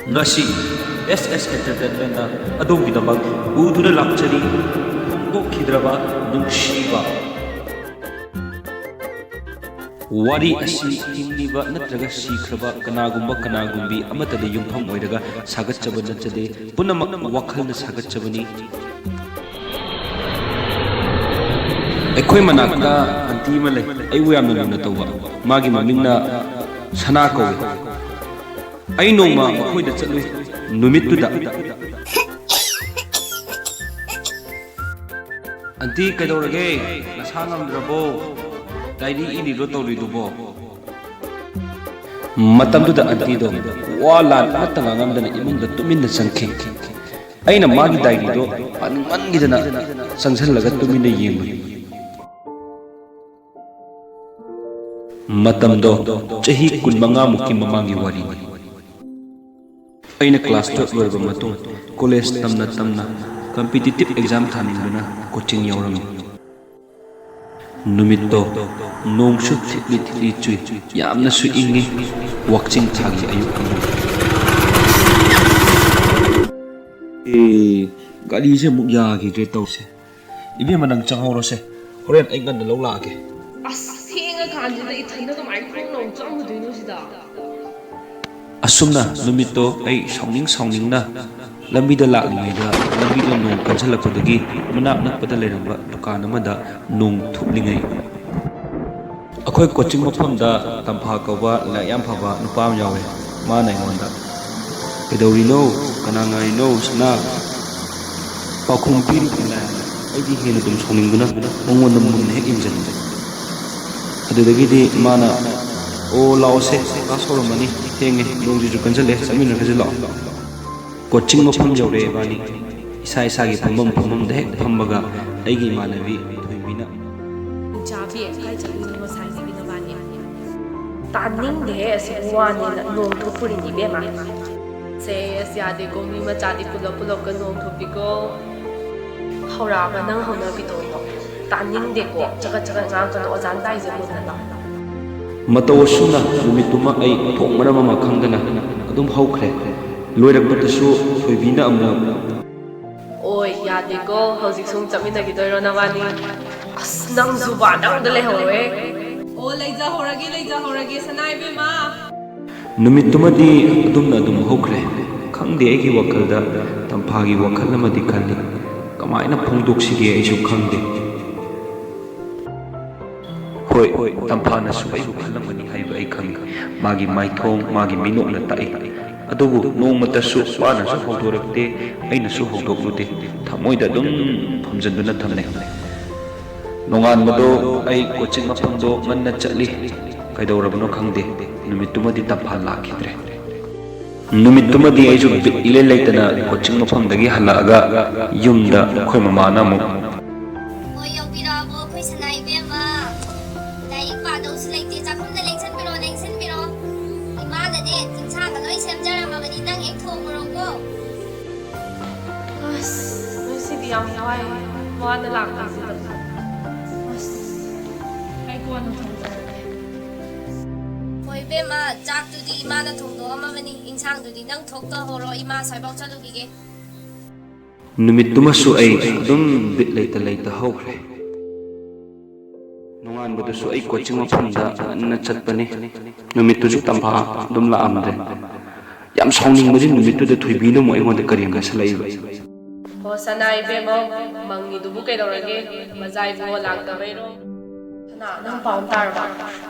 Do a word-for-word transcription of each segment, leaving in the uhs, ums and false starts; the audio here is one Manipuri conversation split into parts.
ꯉꯁꯤ ꯑꯦꯁ ꯑꯦꯁ ꯑꯦꯟꯇꯔꯇꯦꯟꯃꯦꯟꯅ ꯑꯗꯣꯝꯒꯤꯗꯃꯛ ꯄꯨꯗꯨꯅ ꯂꯥꯛꯆꯔꯤ, ꯍꯣꯡꯗꯣꯛꯈꯤꯗ꯭ꯔꯕ ꯅꯨꯡꯁꯤꯕ꯫ ꯋꯥꯔꯤ ꯑꯁꯤ ꯍꯤꯡꯂꯤꯕ ꯅꯠꯇ꯭ꯔꯒ ꯁꯤꯈ꯭ꯔꯕ ꯀꯅꯥꯒꯨꯝꯕ ꯀꯅꯥꯒꯨꯝꯕꯤ ꯑꯃꯠꯇꯗ ꯌꯨꯝꯐꯝ ꯑꯣꯏꯔꯒ ꯁꯥꯒꯠꯆꯕ ꯅꯠꯆꯗꯦ, ꯄꯨꯝꯅꯃꯛ ꯋꯥꯈꯜꯅ ꯁꯥꯒꯠꯆꯕꯅꯤ꯫ ꯑꯩꯈꯣꯏ ꯃꯅꯥꯛꯇ ꯑꯟꯇꯤ ꯑꯃ ꯂꯩ, ꯑꯩꯕꯨ ꯌꯥꯝꯅ ꯂꯨꯅ ꯇꯧꯕ꯫ ꯃꯥꯒꯤ ꯃꯃꯤꯡꯅ ꯁꯅꯥ ꯀꯧꯏ꯫ ꯑꯩ ꯅꯣꯡꯃ ꯃꯈꯣꯏꯗ ꯆꯠꯂꯨꯏ꯫ ꯅꯨꯃꯤꯠꯇꯨꯗ, "ꯑꯟꯇꯤ, ꯀꯩꯗꯧꯔꯒꯦ? ꯅꯁꯥ ꯉꯝꯗ꯭ꯔꯕꯣ? ꯗꯥꯏꯔꯤ ꯏꯔꯤꯔꯣ ꯇꯧꯔꯤꯗꯨꯕꯣ?" ꯃꯇꯝꯗꯨꯗ ꯑꯟꯇꯤꯗꯣ ꯋꯥ ꯂꯥꯟ ꯑꯃꯠꯇ ꯉꯥꯡꯉꯝꯗꯅ ꯏꯃꯨꯡꯗ ꯇꯨꯃꯤꯟꯅ ꯆꯪꯈꯤ꯫ ꯑꯩꯅ ꯃꯥꯒꯤ ꯗꯥꯏꯔꯤꯗꯣ ꯄꯥꯅꯤꯡꯃꯟꯈꯤꯗꯅ ꯆꯪꯁꯤꯜꯂꯒ ꯇꯨꯃꯤꯟꯅ ꯌꯦꯡꯂꯨꯏ꯫ ꯃꯇꯝꯗꯣ ꯆꯍꯤ ꯀꯨꯟꯃꯉꯥ ꯃꯨꯛꯀꯤ ꯃꯃꯥꯡꯒꯤ ꯋꯥꯔꯤꯅꯤ꯫ ꯑꯩꯅ ꯀ꯭ꯂꯥꯁ ꯇꯨꯌꯦꯜꯞ ꯂꯣꯏꯔꯕ ꯃꯇꯨꯡ ꯀꯣꯂꯦꯖ ꯇꯝꯅ ꯇꯝꯅ ꯀꯝꯄꯤꯇꯤꯇꯤꯞ ꯑꯦꯛꯖꯥꯝ ꯊꯥꯅꯤꯡꯗꯨꯅ ꯀꯣꯆꯤꯡ ꯌꯥꯎꯔꯝꯃꯤ꯫ ꯅꯨꯃꯤꯠꯇꯣ ꯅꯣꯡꯁꯨ ꯊꯤꯠꯂꯤ ꯊꯤꯠꯂꯤ ꯆꯨꯏ, ꯌꯥꯝꯅꯁꯨ ꯏꯪꯉꯤ꯫ ꯋꯥꯛꯆꯤꯡ ꯊꯥꯒꯤ ꯑꯌꯨꯛ ꯑꯃꯅꯤ꯫ ꯑꯦ, ꯒꯥꯔꯤꯁꯦ ꯑꯃꯨꯛ ꯌꯥꯈꯤꯗ꯭ꯔꯦ ꯇꯧꯁꯦ꯫ ꯏꯕꯦꯝꯃ, ꯅꯪ ꯆꯪꯍꯧꯔꯣꯁꯦ, ꯍꯣꯔꯦꯟ ꯑꯩ ꯉꯟꯅ ꯂꯧ ꯂꯥꯛꯑꯒꯦ꯫ ꯑꯁ, ꯊꯦꯡꯉꯀꯥꯟꯁꯤꯗ ꯏꯊꯟꯗ ꯀꯃꯥꯏꯅ ꯈꯣꯡꯅ ꯑꯃꯨꯛ ꯆꯪꯉꯨꯗꯣꯏꯅꯣ ꯁꯤꯗ? ꯑꯁꯨꯝꯅ ꯅꯨꯃꯤꯠꯇꯣ ꯑꯩ ꯁꯥꯎꯅꯤꯡ ꯁꯥꯎꯅꯤꯡꯅ ꯂꯝꯕꯤꯗ ꯂꯥꯛꯂꯤꯉꯩꯗ, ꯂꯝꯕꯤꯗ ꯅꯣꯡ ꯀꯟꯁꯤꯜꯂꯛꯄꯗꯒꯤ ꯃꯅꯥꯛ ꯅꯛꯄꯗ ꯂꯩꯔꯝꯕ ꯗꯨꯀꯥꯟ ꯑꯃꯗ ꯅꯣꯡ ꯊꯨꯞꯂꯤꯉꯩ, ꯑꯩꯈꯣꯏ ꯀꯣꯆꯤꯡ ꯃꯐꯝꯗ ꯇꯝꯐꯥ ꯀꯧꯕ ꯂꯥꯏꯔꯤꯛ ꯌꯥꯝ ꯐꯕ ꯅꯨꯄꯥ ꯑꯃ ꯌꯥꯎꯋꯦ꯫ ꯃꯥꯅ ꯑꯩꯉꯣꯟꯗ, "ꯀꯩꯗꯧꯔꯤꯅꯣ? ꯀꯅꯥ ꯉꯥꯏꯔꯤꯅꯣ, ꯁꯅꯥ?" ꯄꯥꯎꯈꯨꯝ ꯄꯤꯔꯤꯕ ꯂꯥꯏ ꯑꯩꯗꯤ ꯍꯦꯟꯅ ꯑꯗꯨꯝ ꯁꯥꯎꯅꯤꯡꯗꯨꯅ ꯃꯉꯣꯟꯗ ꯃꯨꯟꯅ ꯍꯦꯛ ꯌꯦꯡꯁꯤꯟꯕ꯫ ꯑꯗꯨꯗꯒꯤꯗꯤ ꯃꯥꯅ, "ꯑꯣ, ꯂꯥꯛꯑꯣꯁꯦ, ꯀ꯭ꯂꯥꯁ ꯍꯧꯔꯝꯃꯅꯤ, ꯊꯦꯡꯉꯦ, ꯅꯣꯡꯁꯤꯁꯨ ꯀꯟꯁꯤꯜꯂꯦ, ꯆꯠꯃꯤꯟꯅꯈ꯭ꯔꯁꯤ ꯂꯥꯛꯑꯣ"꯫ ꯀꯣꯆꯤꯡ ꯃꯐꯝ ꯌꯧꯔꯦ ꯏꯕꯥꯅꯤ꯫ ꯏꯁꯥ ꯏꯁꯥꯒꯤ ꯐꯝꯐꯝ ꯐꯝꯐꯝꯗ ꯍꯦꯛ ꯐꯝꯃꯒ ꯑꯩꯒꯤ ꯏꯃꯥꯟꯅꯕꯤ ꯊꯣꯏꯕꯤꯅ, "ꯆꯥꯕꯤ, ꯀꯥꯏ ꯆꯠꯂꯨꯏꯅꯣ ꯉꯁꯥꯏꯗꯒꯤ ꯅꯕꯥꯅꯤ?" "ꯇꯥꯅꯤꯡꯗꯦꯍꯦ, ꯑꯁꯤꯕꯨ ꯋꯥꯅꯦꯅ ꯅꯣꯡ ꯊꯣꯛꯄꯨꯔꯤꯅꯤ ꯏꯕꯦꯝꯃ"꯫ ꯁꯦ, ꯑꯁ, ꯌꯥꯗꯦꯀꯣ, ꯃꯤ ꯃꯆꯥꯗꯤ ꯄꯨꯂꯞ ꯄꯨꯂꯞꯀ ꯅꯣꯡ ꯊꯣꯛꯄꯤꯀꯣ꯫ ꯍꯧꯔꯛꯑꯕ ꯅꯪ ꯍꯧꯅꯕꯤꯗꯣ? ꯇꯥꯅꯤꯡꯗꯦꯀꯣ, ꯆꯒꯠ ꯆꯒꯠ ꯉꯥꯡꯉꯛꯀꯅꯨ, ꯑꯣꯖꯥꯅ ꯇꯥꯏꯁꯦ ꯃꯨꯟꯅ ꯇꯥꯎ꯫ ꯃꯇꯧ ꯑꯁꯨꯝꯅ ꯅꯨꯃꯤꯠꯇꯨꯃ ꯑꯩ ꯊꯣꯡ ꯃꯔꯝ ꯑꯃ ꯈꯪꯗꯅ ꯑꯗꯨꯝ ꯍꯧꯈ꯭ꯔꯦ꯫ ꯂꯣꯏꯔꯛꯄꯗꯁꯨ ꯊꯣꯏꯕꯤꯅ ꯑꯃꯨꯛ, ꯑꯣꯏ, ꯌꯥꯗꯦꯀꯣ, ꯍꯧꯖꯤꯛ ꯁꯨꯝ ꯆꯠꯃꯤꯟꯅꯈꯤꯗꯣꯏꯔꯣ ꯅꯕꯥꯅꯤ? ꯑꯁ, ꯅꯪꯁꯨ ꯕꯥꯗ ꯑꯃꯨꯛꯇ ꯂꯩꯍꯧꯔꯦ꯫ ꯑꯣ, ꯂꯩꯖꯍꯧꯔꯒꯦ, ꯂꯩꯖꯍꯧꯔꯒꯦ, ꯁꯅꯥ ꯏꯕꯦꯝꯃ꯫ ꯅꯨꯃꯤꯠꯇꯨꯃꯗꯤ ꯑꯗꯨꯝꯅ ꯑꯗꯨꯝ ꯍꯧꯈ꯭ꯔꯦ꯫ ꯈꯪꯗꯦ, ꯑꯩꯒꯤ ꯋꯥꯈꯜꯗ ꯇꯝꯐꯥꯒꯤ ꯋꯥꯈꯜ ꯑꯃꯗꯤ ꯈꯜꯂꯤ꯫ ꯀꯃꯥꯏꯅ ꯐꯣꯡꯗꯣꯛꯁꯤꯒꯦ ꯑꯩꯁꯨ ꯈꯪꯗꯦ꯫ ꯍꯣꯏ, ꯇꯝꯐꯥꯅꯁꯨ ꯑꯩꯕꯨ ꯈꯜꯂꯝꯒꯅꯤ ꯍꯥꯏꯕ ꯑꯩ ꯈꯪꯏ꯫ ꯃꯥꯒꯤ ꯃꯥꯏꯊꯣꯡ, ꯃꯥꯒꯤ ꯃꯤꯅꯣꯛꯅ ꯇꯥꯛꯏ꯫ ꯑꯗꯨꯕꯨ ꯅꯣꯡꯃꯇꯁꯨ ꯃꯥꯅꯁꯨ ꯍꯧꯗꯣꯔꯛꯇꯦ, ꯑꯩꯅꯁꯨ ꯍꯧꯗꯣꯛꯂꯨꯗꯦ꯫ ꯊꯃꯣꯏꯗ ꯑꯗꯨꯝ ꯐꯨꯝꯖꯤꯟꯗꯨꯅ ꯊꯝꯂꯦ꯫ ꯅꯣꯡꯉꯥꯟꯕꯗꯣ ꯑꯩ ꯀꯣꯆꯤꯡ ꯃꯐꯝꯗꯣ ꯉꯟꯅ ꯆꯠꯂꯤ꯫ ꯀꯩꯗꯧꯔꯕꯅꯣ ꯈꯪꯗꯦ, ꯅꯨꯃꯤꯠꯇꯨꯃꯗꯤ ꯇꯝꯐꯥ ꯂꯥꯛꯈꯤꯗ꯭ꯔꯦ꯫ ꯅꯨꯃꯤꯠꯇꯨꯃꯗꯤ ꯑꯩꯁꯨ ꯕꯤꯠ ꯏꯂꯩ ꯂꯩꯇꯅ ꯀꯣꯆꯤꯡ ꯃꯐꯝꯗꯒꯤ ꯍꯜꯂꯛꯑꯒ ꯌꯨꯝꯗ ꯑꯩꯈꯣꯏ ꯃꯃꯥꯅ ꯑꯃꯨꯛ, ꯍꯣꯏ, ꯌꯧꯕꯤꯔꯛꯑꯕꯣ ꯑꯩꯈꯣꯏ ꯁꯅꯥ ꯏꯕꯦꯝꯃ? ꯂꯥꯏꯔꯤꯛ ꯄꯥꯗꯧꯁꯨ ꯂꯩꯇꯦ, ꯆꯥꯛꯈꯨꯝꯗ ꯂꯦꯡꯁꯟꯕꯤꯔꯣ, ꯂꯦꯡꯁꯟꯕꯤꯔꯣ꯫ ꯏꯃꯥꯅꯅꯦ ꯆꯤꯟꯁꯥꯡꯒ ꯂꯣꯏ ꯁꯦꯝꯖꯔꯝꯃꯕꯅꯤ, ꯅꯪ ꯍꯦꯛ ꯊꯣꯡꯉꯨꯔꯣꯀꯣ꯫ ꯑꯁ, ꯉꯁꯤꯗꯤ ꯌꯥꯝ ꯋꯥꯏ, ꯋꯥꯅ ꯂꯥꯛꯄꯁꯤꯗ꯫ ꯑꯁ, ꯑꯩ ꯀꯣꯟꯅ ꯊꯣꯡꯖꯔꯒꯦ꯫ ꯍꯣꯏ ꯏꯕꯦꯝꯃ, ꯆꯥꯛꯇꯨꯗꯤ ꯏꯃꯥꯅ ꯊꯣꯡꯗꯣꯛꯑꯝꯃꯕꯅꯤ, ꯏꯟꯁꯥꯡꯗꯨꯗꯤ ꯅꯪ ꯊꯣꯛ ꯇꯧꯍꯧꯔꯣ, ꯏꯃꯥ ꯑꯁ꯭ꯋꯥꯏꯐꯥꯎ ꯆꯠꯂꯨꯈꯤꯒꯦ꯫ ꯅꯨꯃꯤꯠꯇꯨꯃꯁꯨ ꯑꯩ ꯑꯗꯨꯝ ꯕꯤꯠ ꯂꯩꯇ ꯂꯩꯇ ꯍꯧꯈ꯭ꯔꯦ꯫ ꯅꯣꯡꯉꯥꯟꯕꯗꯁꯨ ꯑꯩ ꯀꯣꯆꯤꯡ ꯃꯐꯝꯗ ꯉꯟꯅ ꯆꯠꯄꯅꯤ꯫ ꯅꯨꯃꯤꯠꯇꯨꯁꯨ ꯇꯝꯐꯥ ꯑꯗꯨꯝ ꯂꯥꯛꯑꯝꯗ꯭ꯔꯦ꯫ ꯌꯥꯝ ꯁꯥꯎꯅꯤꯡꯕꯗꯤ ꯅꯨꯃꯤꯠꯇꯨꯗ ꯊꯣꯏꯕꯤꯅ ꯑꯃꯨꯛ ꯑꯩꯉꯣꯟꯗ ꯀꯔꯦꯝ ꯀꯥꯏꯁꯜꯂꯛꯏꯕ꯫ ꯍꯣ, ꯁꯅꯥ ꯏꯕꯦꯝꯃ, ꯃꯪꯉꯤꯗꯨꯕꯨ ꯀꯩꯗꯧꯔꯒꯦ? ꯃꯖꯥ ꯏꯕꯨꯡꯉꯣ ꯂꯥꯛꯇꯕꯩꯔꯣ? ꯁꯅꯥ, ꯅꯪ ꯄꯥꯎ ꯑꯃ ꯇꯥꯔꯕ?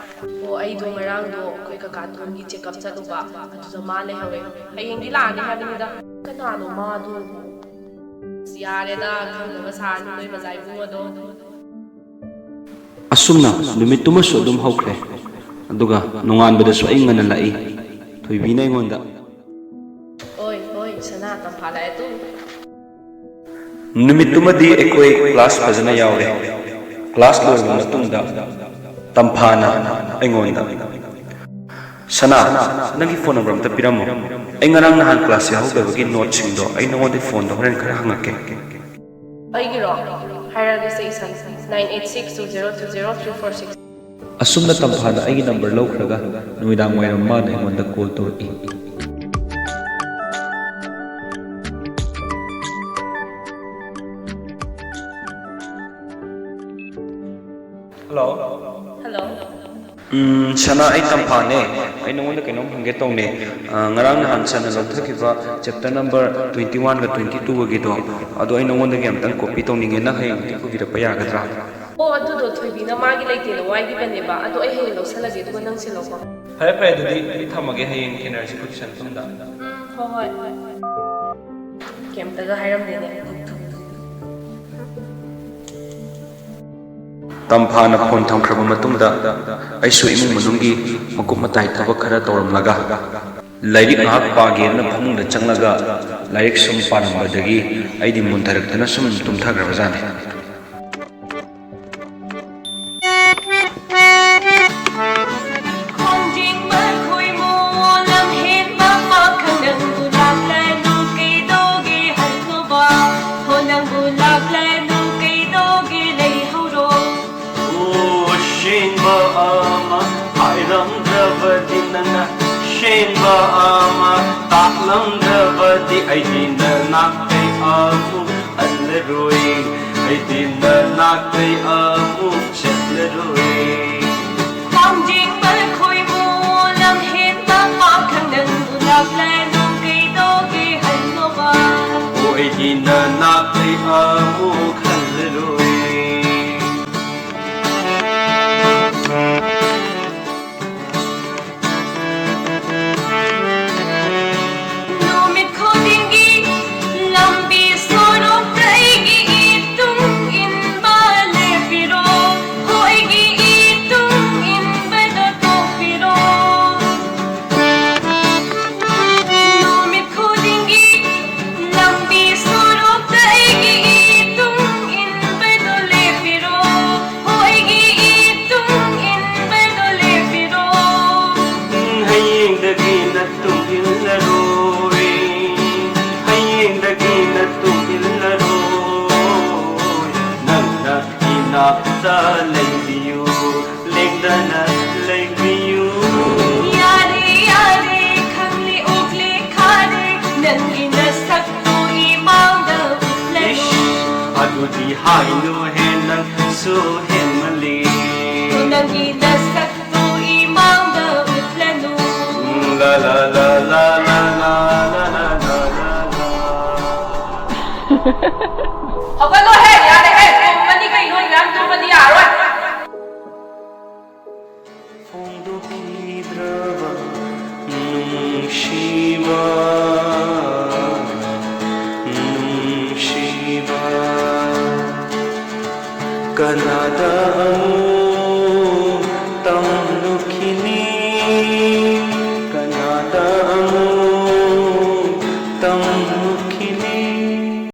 ꯑꯣ, ꯑꯩꯗꯣ ꯉꯔꯥꯡꯗꯣ ꯑꯩꯈꯣꯏ ꯀꯀꯥ ꯇꯣꯟꯒꯤ ꯆꯦꯛꯑꯞ ꯆꯠꯂꯨꯕ, ꯑꯗꯨꯗ ꯃꯥ ꯂꯩꯍꯧꯋꯦ꯫ ꯍꯌꯦꯡꯗꯤ ꯂꯥꯛꯑꯅꯤ ꯍꯥꯏꯕꯅꯤꯗ꯫ ꯀꯅꯥꯅꯣ ꯃꯥꯗꯨ? ꯑꯁ, ꯌꯥꯔꯦꯗ, ꯈꯪꯗꯕ ꯁꯥꯅꯤ ꯅꯣꯏ ꯃꯖꯥ ꯏꯕꯨꯡꯉꯣꯗꯣ꯫ ꯑꯁꯨꯝꯅ ꯅꯨꯃꯤꯠꯇꯨꯃꯁꯨ ꯑꯗꯨꯝ ꯍꯧꯈ꯭ꯔꯦ꯫ ꯑꯗꯨꯒ ꯅꯣꯡꯉꯥꯟꯕꯗꯁꯨ ꯑꯩ ꯉꯟꯅ ꯂꯥꯛꯏ꯫ ꯊꯣꯏꯕꯤꯅ ꯑꯩꯉꯣꯟꯗ, ꯑꯣꯏ, ꯑꯣꯏ, ꯁꯅꯥ, ꯇꯝꯐꯥ ꯂꯥꯛꯑꯦ ꯇꯨ꯫ ꯅꯨꯃꯤꯠꯇꯨꯃꯗꯤ ꯑꯩꯈꯣꯏ ꯀ꯭ꯂꯥꯁ ꯐꯖꯅ ꯌꯥꯎꯔꯦ꯫ ꯀ꯭ꯂꯥꯁ ꯂꯣꯏꯔꯕ ꯃꯇꯨꯡꯗ ꯇꯝꯐꯥꯅ ꯑꯩꯉꯣꯟꯗ, "ꯁꯅꯥ, ꯅꯪꯒꯤ ꯐꯣꯟ ꯅꯝꯕꯔ ꯑꯝꯇ ꯄꯤꯔꯝꯃꯣ꯫ ꯑꯩ ꯉꯔꯥꯡ ꯅꯍꯥꯟ ꯀ꯭ꯂꯥꯁ ꯌꯥꯎꯍꯧꯗꯕꯒꯤ ꯅꯣꯠꯁꯤꯡꯗꯣ ꯑꯩ ꯅꯉꯣꯟꯗ ꯐꯣꯟꯗ ꯍꯣꯔꯦꯟ ꯈꯔ ꯍꯪꯉꯛꯀꯦ꯫" ꯑꯩꯒꯤꯔꯣ? ꯍꯥꯏꯔꯒꯦꯁꯦ ꯏꯁꯟ, nine eight six two zero two zero three four six꯫ ꯑꯁꯨꯝꯅ ꯇꯝꯐꯥꯅ ꯑꯩꯒꯤ ꯅꯝꯕꯔ ꯂꯧꯈ꯭ꯔꯒ ꯅꯨꯃꯤꯗꯥꯡ ꯋꯥꯏꯔꯝ ꯃꯥꯅ ꯑꯩꯉꯣꯟꯗ ꯀꯣꯜ ꯇꯧꯔꯛꯏ꯫ ꯍꯜꯂꯣ꯫ ꯍꯜꯂꯣ꯫ ꯎꯝ, ꯁꯅꯥ, ꯑꯩ ꯇꯝꯐꯥꯅꯦ꯫ ꯑꯩ ꯅꯉꯣꯟꯗ ꯀꯩꯅꯣꯝ ꯍꯪꯒꯦ ꯇꯧꯅꯦ꯫ ꯑ, ꯉꯔꯥꯡ ꯅꯍꯥꯟ ꯁꯟꯅ ꯂꯧꯊꯈꯤꯕ ꯆꯦꯞꯇꯔ ꯅꯝꯕꯔ ꯇ꯭ꯋꯦꯟꯇꯤ ꯋꯥꯟꯒ ꯇ꯭ꯋꯦꯟꯇꯤ ꯇꯨꯒꯒꯤꯗꯣ, ꯑꯗꯣ ꯑꯩ ꯅꯉꯣꯟꯗꯒꯤ ꯑꯝꯇꯪ ꯀꯣꯄꯤ ꯇꯧꯅꯤꯡꯉꯦ꯫ ꯅꯪ ꯍꯌꯦꯡ ꯑꯝꯇ ꯄꯨꯕꯤꯔꯛꯄ ꯌꯥꯒꯗ꯭ꯔꯥ? ꯑꯣ, ꯑꯗꯨꯗꯣ ꯊꯣꯏꯕꯤꯅ ꯃꯥꯒꯤ ꯂꯩꯇꯦꯅ ꯋꯥꯏꯈꯤꯕꯅꯦꯕ, ꯑꯗꯣ ꯑꯩ ꯍꯌꯦꯡ ꯂꯧꯁꯜꯂꯒꯦ, ꯑꯗꯨꯒ ꯅꯪ ꯁꯤꯜꯂꯣꯀꯣ꯫ ꯐꯔꯦ, ꯐꯔꯦ, ꯑꯗꯨꯗꯤ ꯑꯩ ꯊꯝꯃꯒꯦ꯫ ꯍꯌꯦꯡ ꯊꯦꯡꯅꯔꯁꯤ ꯀꯣ ꯇꯨꯏꯁꯟ ꯃꯇꯨꯡꯗ꯫ ꯎꯝ, ꯍꯣꯏ, ꯍꯣꯏ꯫ ꯀꯩꯝꯇꯒ ꯍꯥꯏꯔꯝꯗꯦꯅꯦ꯫ ꯇꯝꯐꯥꯅ ꯐꯣꯟ ꯊꯝꯈ꯭ꯔꯕ ꯃꯇꯨꯡꯗ ꯑꯩꯁꯨ ꯏꯃꯨꯡ ꯃꯅꯨꯡꯒꯤ ꯃꯀꯨꯞ ꯃꯇꯥꯏ ꯊꯕꯛ ꯈꯔ ꯇꯧꯔꯝꯂꯒ ꯂꯥꯏꯔꯤꯛ ꯉꯥꯏꯍꯥꯛ ꯄꯥꯒꯦꯅ ꯐꯃꯨꯡꯗ ꯆꯪꯂꯒ ꯂꯥꯏꯔꯤꯛ ꯁꯨꯝ ꯄꯥꯔꯝꯕꯗꯒꯤ ꯑꯩꯗꯤ ꯃꯨꯟꯊꯔꯛꯇꯅ ꯁꯨꯝ ꯇꯨꯝꯊꯈ꯭ꯔꯕꯖꯥꯠꯅꯤ꯫ ꯈꯣꯡꯖꯤꯡ ꯃꯈꯣꯏ ꯃꯣꯂꯝ ꯍꯦꯟꯕ ꯄꯥꯈꯪ ꯅꯪꯕꯨ ꯂꯥꯛꯂꯅꯨ ꯀꯩꯗꯧꯒꯦ ꯍꯟꯅꯨꯕ? ꯍꯣ ꯅꯪꯕꯨ ꯂꯥꯛꯂꯅꯨ ꯀꯩꯗꯧꯒꯦ ꯂꯩꯍꯧꯔꯣ? ꯑꯣ, ꯁꯦꯡꯕ ꯑꯃ ꯍꯥꯏꯔꯝꯗ꯭ꯔꯕꯗꯤ ꯅꯪꯅ, ꯁꯦꯡꯕ ꯑꯃ ꯇꯥꯛꯂꯝꯗ꯭ꯔꯕꯗꯤ ꯑꯩꯗꯤ ꯅꯅꯥꯛꯇꯩ ꯑꯃꯨꯛ ꯍꯜꯂꯔꯣꯏ, ꯑꯩꯗꯤ ꯅꯅꯥꯛꯇꯩ ꯑꯃꯨꯛ ꯆꯠꯂꯔꯣꯏ꯫ ꯈꯣꯡꯖꯤꯡ ꯃꯈꯣꯏꯕꯨ ꯂꯝꯍꯦꯟꯕ ꯄꯥꯈꯪ ꯅꯪꯕꯨ ꯂꯥꯛꯂꯅꯨ ꯀꯩꯗꯧꯒꯦ ꯍꯟꯅꯨꯕ? ꯑꯣ, ꯑꯩꯗꯤ ꯅꯅꯥꯛꯇꯩ ꯑꯃꯨꯛ ꯍꯜꯂꯔꯣꯏ꯫ ꯅꯨꯃꯤꯠ ꯈꯨꯗꯤꯡꯒꯤ ꯂꯝꯕꯤ ꯁꯣꯔꯣꯛꯇ ꯑꯩꯒꯤ ꯏꯇꯨꯡ ꯏꯟꯕ ꯂꯦꯞꯄꯤꯔꯣ, ꯍꯣ ꯑꯩꯒꯤ ꯏꯇꯨꯡ ꯏꯟꯕꯗꯣ ꯇꯣꯛꯄꯤꯔꯣ꯫ ꯅꯨꯃꯤꯠ ꯈꯨꯗꯤꯡꯒꯤ ꯂꯝꯕꯤ ꯁꯣꯔꯣꯛꯇ ꯑꯩꯒꯤ ꯏꯇꯨꯡ ꯏꯟꯕꯗꯣ ꯂꯦꯞꯄꯤꯔꯣ, ꯍꯣ ꯑꯩꯒꯤ ꯏꯇꯨꯡ ꯏꯟꯕꯗꯣ ꯂꯦꯞꯄꯤꯔꯣ꯫ ꯍꯌꯦꯡꯗꯒꯤ ꯅꯇꯨꯡ ꯏꯜꯂꯔꯣꯏ, ꯍꯌꯦꯡꯗꯒꯤ ꯅꯇꯨꯡ ꯏꯜꯂꯔꯣꯏ꯫ ꯅꯪꯅ ꯏꯅꯥꯛꯇ ꯂꯩꯕꯤꯌꯨ, ꯂꯦꯡꯗꯅ ꯂꯩꯕꯤꯌꯨ꯫ ꯌꯥꯔꯦ, ꯌꯥꯔꯦ, ꯈꯪꯂꯦ, ꯑꯣꯛꯂꯦ, ꯈꯥꯔꯦ, ꯅꯪꯒꯤ ꯅꯁꯛꯇꯨ ꯏꯃꯥꯡꯗ ꯎꯠꯂꯅꯨ꯫ ꯏꯁ, ꯑꯗꯨꯗꯤ ꯍꯥꯏꯅꯨꯍꯦ, ꯅꯪꯁꯨ ꯍꯦꯟꯃꯜꯂꯤ꯫ ꯅꯪꯒꯤ ꯅꯁꯛꯇꯨ ꯏꯃꯥꯡꯗ ꯎꯠꯂꯅꯨ꯫ La la la la la la la la la la la. ꯍꯧꯒꯠꯂꯣꯍꯦ, ꯌꯥꯔꯦꯍꯦ, ꯇꯨꯝꯃꯅꯤ ꯀꯩꯅꯣ, ꯌꯥꯝ ꯇꯨꯝꯃꯗꯤ ꯌꯥꯔꯣꯏ꯫ ꯐꯣꯡꯗꯣꯛꯈꯤꯗ꯭ꯔꯕ ꯅꯨꯡꯁꯤꯕ, ꯅꯨꯡꯁꯤꯕ, ꯀꯅꯥꯗ ꯑꯃꯨꯛ